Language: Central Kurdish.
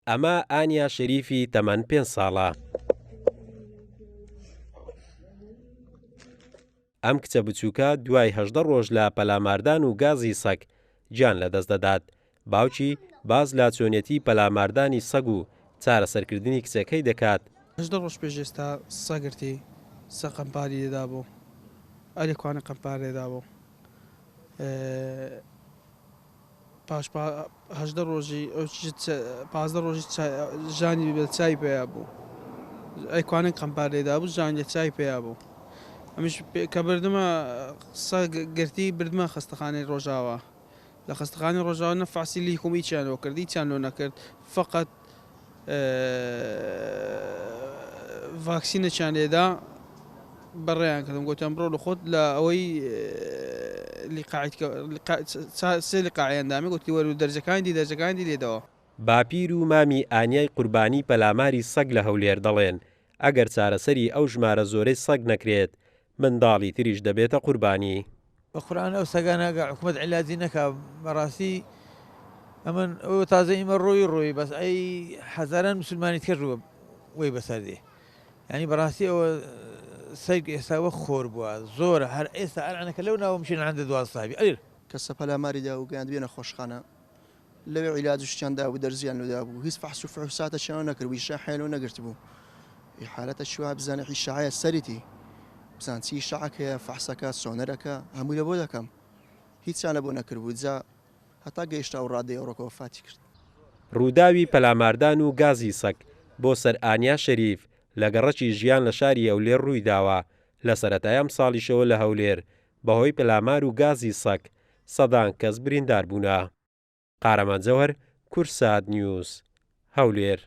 ئەمە ئانیا شەریفی تەمەن پێنج ساڵە. ئەم کچە بچووکە دوای 18 ڕۆژ لە پەلاماردان و گازی سەگ گیان لەدەست دەدات. باوکی باس لە چۆنیەتی پەلاماردانی سەگ و چارەسەرکردنی کچەکەی دەکات. 18 ڕۆژ پێش ئێستا سەگ گرتی، سەگ قەمپاری لێدابوو، ئەرێ کوانێ قەمپار لێدابوو. پاش 18 ڕۆژی 15 ڕۆژی ژانی بە چای پێیا بوو ئەی کوانێ قەمپار لێدا بوو ژان لە چای پێیا بوو ئەمیش کە بردمە قسە گرتی بردمە خەستەخانەی ڕۆژاوا لە خەستەخانەی ڕۆژاوا نە فەحسی لیکم هیچیان لۆ کرد هیچیان لۆ نەکرد فقط ڤاکسینێکیان لێدا بەڕێیان کردم گوتیان بڕۆ لە خۆت لە ئەوەی سێ لقاعیان دامی گوتی وەرو دەرجەکانی دی دەرجەکانی دی لێدەوە. باپیر و مامی ئانیای قوربانی پەلاماری سەگ لە هەولێر دەڵێن، ئەگەر چارەسەری ئەو ژمارە زۆرەی سەگ نەکرێت، منداڵی تریش دەبێتە قوربانی. بەقورئان ئەو سەگانە ئەگەر حکومەت عیلاجی نەکا بەڕاستی ئەمن ئەو تازە ئیمە ڕۆی ڕۆی بەس ئەی هەزاران مسلمانی تکەش وەی بەسەر دێ یعنی بەڕاستی ئەوە سەگ ئێستا وەک خۆر بووە زۆرە هەر ئێستا ئەلعەنەکە لەو ناوە مشین عەندە 12 صاحبی ئەیر. کەسە پەلاماری دا و گەیاندبیە نەخۆشخانە لەوێ عیلاج و شتیان دابوو دەرزیان لۆ دابوو هیچ فەحس و فحوساتەکیان نەکردبوو ئیشاحیان لۆ نەگرتبوو ئی حالەتە چی وا بزانە ئیشاعەیە سەریتی بزان چی ئیشاعەک هەیە فەحسەکە سۆنەرەکە هەمووی لە بۆ دەکەم هیچیان لە بۆ نەکردبوو جا هەتا گەیشتە ئەو ڕادەی ئەوڕۆکە وەفاتی کرد. ڕووداوی پەلاماردان و گازی سەگ بۆ سەر ئانیا شەریف لە گەڕەکی ژیان لە شاری هەولێر ڕوویداوە، لە سەرەتای ئەمساڵیشەوە لە هەولێر بەهۆی پەلامار و گازی سەگ سەدان کەس بریندار بوونە. قارەمان جەوهەر، کوردسات نیوز، هەولێر.